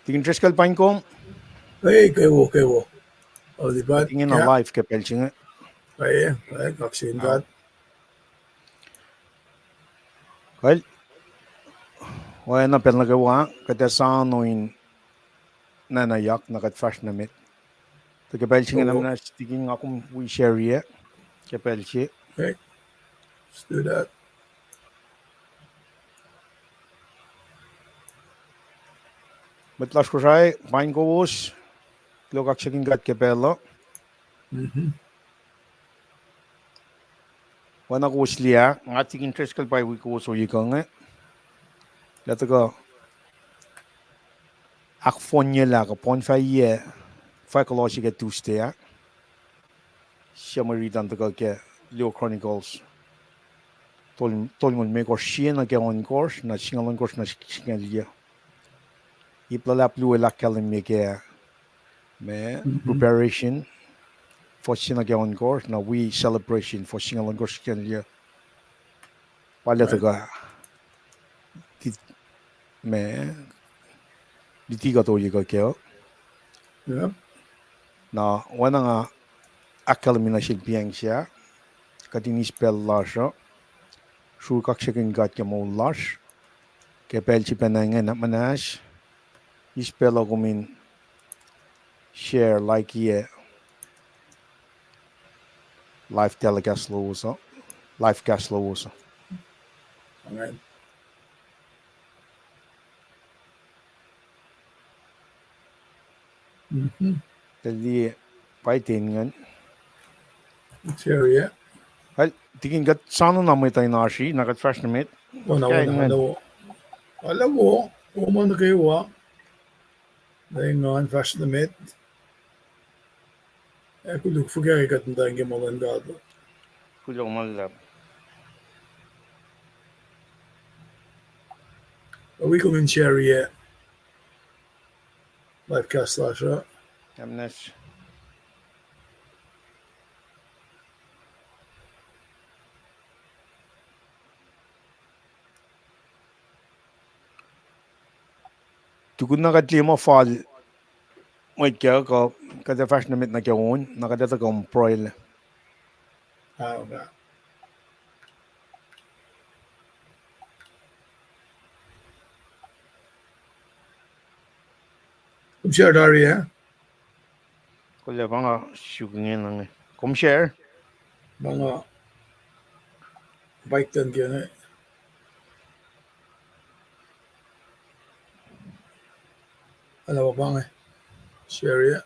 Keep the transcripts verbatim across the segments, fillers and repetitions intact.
Tikin Driscoll, paing kom. Ei, kewo, kewo. Oli pa. Ingena live ke pacl se inge. Ai, ai, kaksakihn God. Kal. Oacna pacl nuh kwewa, kuht ac soano in nanayak na kuht fahsr nuh met. Tuh ke pacl se inge na muhnahs tikin nga kom wi share-i ke pacl se. Okay. Let's do that. Mwet lasr Kosrae, paing kowos, kuloh kaksakihn God ke pacl uh. Oacna kowos liye, nga tikin Driscoll pa wi kowos ohiyac kuh inge. Lah tuhkuh ahkfohnyelah kuh poun fahyac, fahk loh se ke Tuesday ah. Summary an tuhkuh ke Leo Chronicles tol-, tolngoul limekohsr sie nuh ke ohnkohsr, na singucul ohnkohsr nuh singucul yuc. Ip luhlahp luo el ahkkahlwemye ke ma preparation, fuhs se nuh ke ohnkohsr, na wi celebration, fuhs singucul ohnkohsr singucul yuc. Pa lah tuhkuh ma luti kuht ohiyac kuh kac. Na oacna nga ahkkahlwemye nuh sel pacl se ah, kuht in eis pacl lasr uh, sruhk kaksakihn God ke moul lasr ke pacl se pacna inge na muhnahs. Eis pacl uh kom in share, like-i live telecast lowos uh, live cast lowos uh. Amen. Liye, pa ten ingacn. Tikin kuht soano na mwet uh in oasr, na kuht fahsr nuh met. Oacna, oacna, oacna. Alu wo, wo ma nuh kwewa. Na engan fahsr nuh met. Ac koluk fuhkah kuht muhta ke ma luhn God. Kuloh ma luhlahp. Wi kom in share-i live cast lasr uh. Tukun na kuht liye muh fal mwet kac, kuh kuht ac fahsr nuh met nuh ke on, na kuht ac tuhkuh pruhel. Kom share tari ah? Kol ac pa nga suk inge na inge. Kom share? Pa nga paikten ke inge. Ala pa pa inge. Share ah.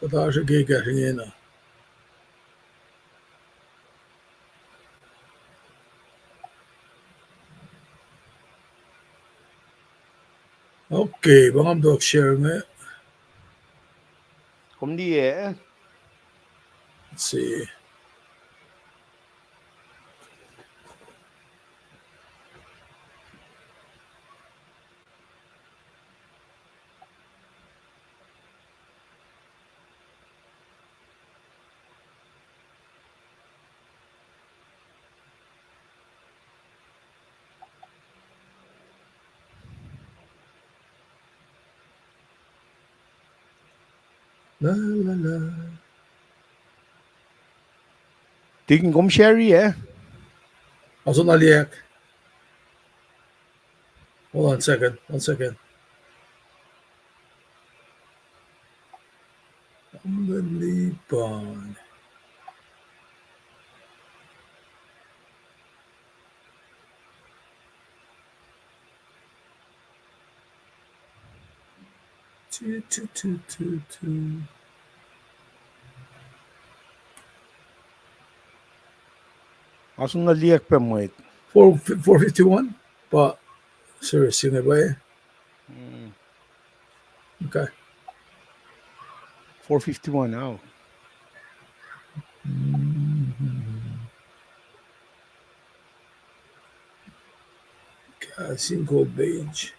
Kuht oasr ke kahs ingena. Okay, pa nga muhta share inge. Kom liye? Let's see. Tikin kom share ah? Aso na liyak. Hold on a second, one second. Unbelievable. Aso na liyak pac mwet. Four, four fifty-one? Pa serious inge pa. Okay. Four fifty-one, oh. Kahs in Cold Page.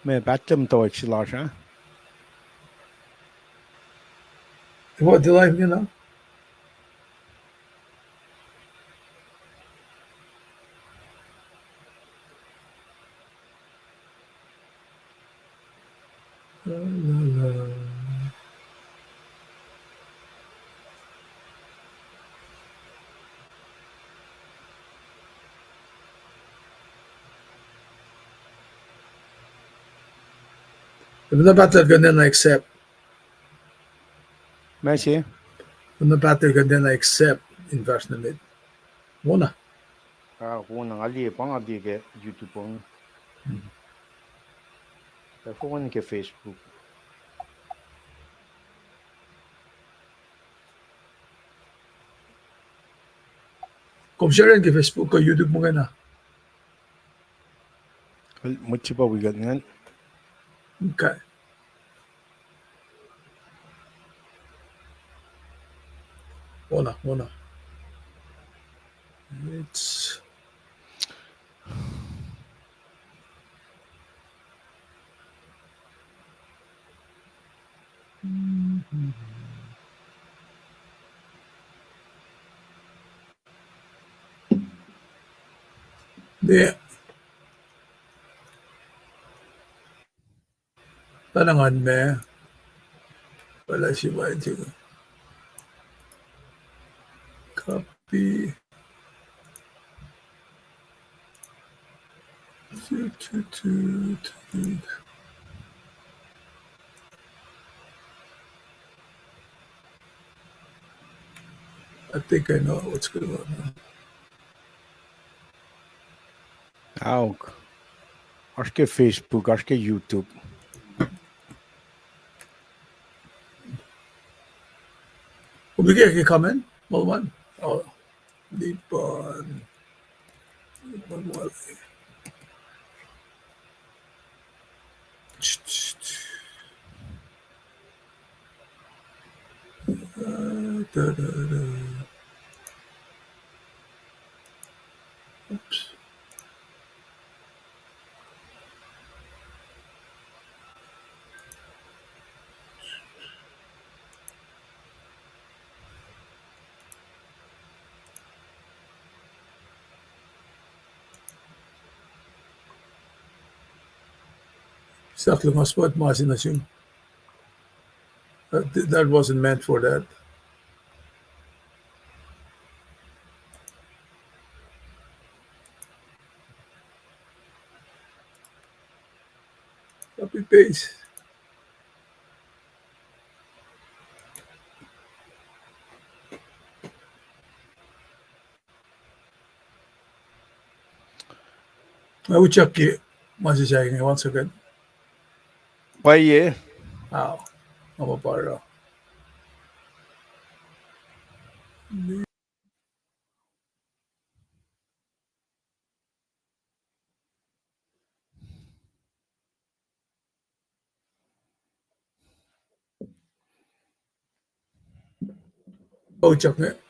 Meac pahtlac muhtwacwacack se lasr ah? What, the live, you know? Efuh na pahtlac kuh nacn accept? Ma se? Efuh na pahtlac kuh nacn accept in fahsr nuh met? Wona. Ah, wona, nga liye, pa nga liye ke YouTube on. Hmm. Efuh wona ke Facebook? Kom share ke Facebook kuh YouTube muhkwena. Mwet se pa wi kuht ingacn. Okay. Wona, wona. It's Pacna ngan ma. Pacna si ma. Copy. Tu, tu, tu, tu. I think I know what's going on now. Aok. Oasr ke Facebook, oasr ke YouTube. Kom liye ke comment, Molman? Oh, Lipan. Lipan Wale. Uh, da, da, da. Oops. Sahk luhngse spot ma se nuh sum. That, that wasn't meant for that. Copy paste. Nga utyak ke ma se sahyac inge one second. Pwacye. Ao, nga pa paro. Oh, Chuck, mate.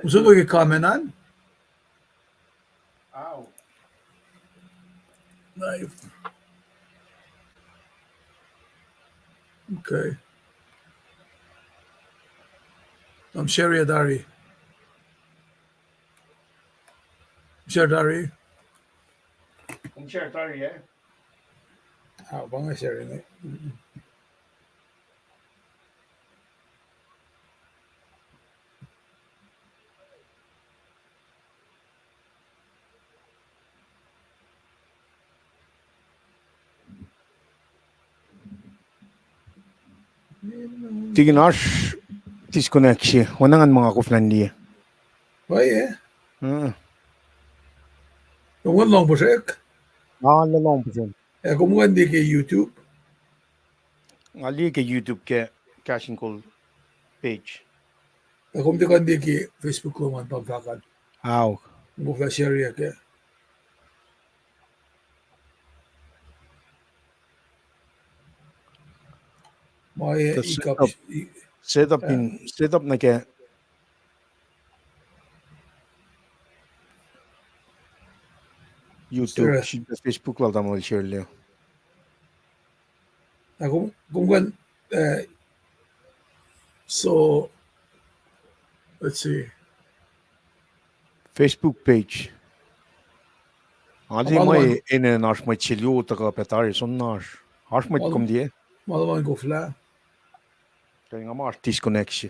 Usun ke comment an? Ow. Live. Okay. Kom share tari. Share tari. Kom share tari, eh? Ah, pa nga share inge. Tikin oasr disconnect se, oacna ngan ma nga koflah liye. Pwacye. Hmm. Kom kuh in lohng puhsrek? Nga lohng puhsrek. Ac kom kuh in liye ke YouTube? Nga liye ke YouTube ke Kahs in Kol page. Ac kom tiac kuh in liye ke Facebook lom an, pa fahk an. Ao. Kom fah share kac. Ma, eh, setup, setup nuh ke YouTube, Facebook lal tamuhlwel Shirley. Kom kuh in, eh, so, let's see. Facebook page. Nga liye mwe enenuh oasr mwet se luo tuhkuh pac tari, soenna oasr. Oasr mwet kom liye? Ma luhman koflah. Kuh nga ma oasr disconnect se.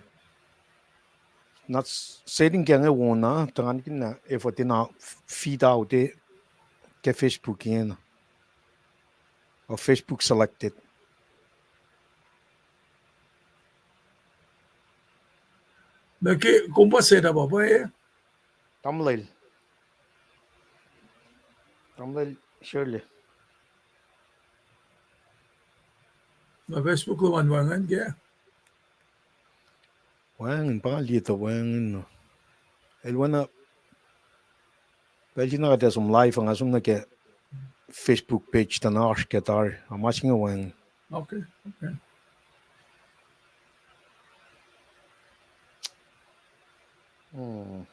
Na setting ke inge wona, tuh nga nikihn na efuh tiacna feed out ke Facebook ingena. Or Facebook selected. Na ke kom pa setup uh pa, eh? Tamuhlwel. Tamuhlwel Shirley. Na Facebook lom an wacngihn kac? Wacngihn, pa liye tuh wacngihn. El oacna, pacl se na kuht ac som live, nga som nuh ke Facebook page tuh na oasr ke tari, a ma se inge wacngihn. Okay, okay. Hmm.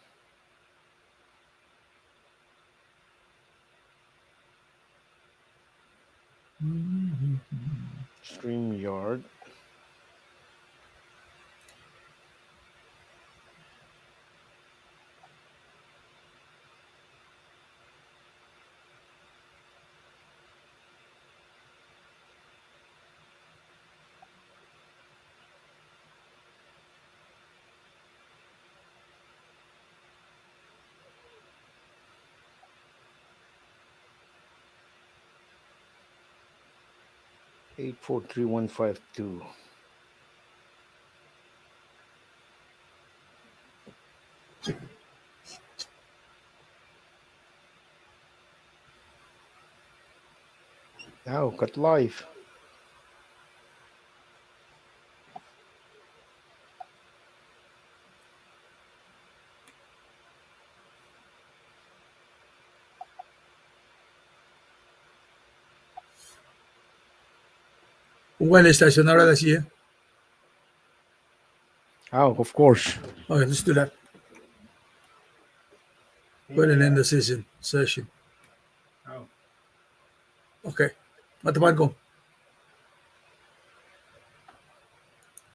StreamYard. Eight four three one five two. Now, kuht live. When is session already here? Oh, of course. Okay, let's do that. Go ahead and end the session. Session. Oh. Okay. Matupan kom.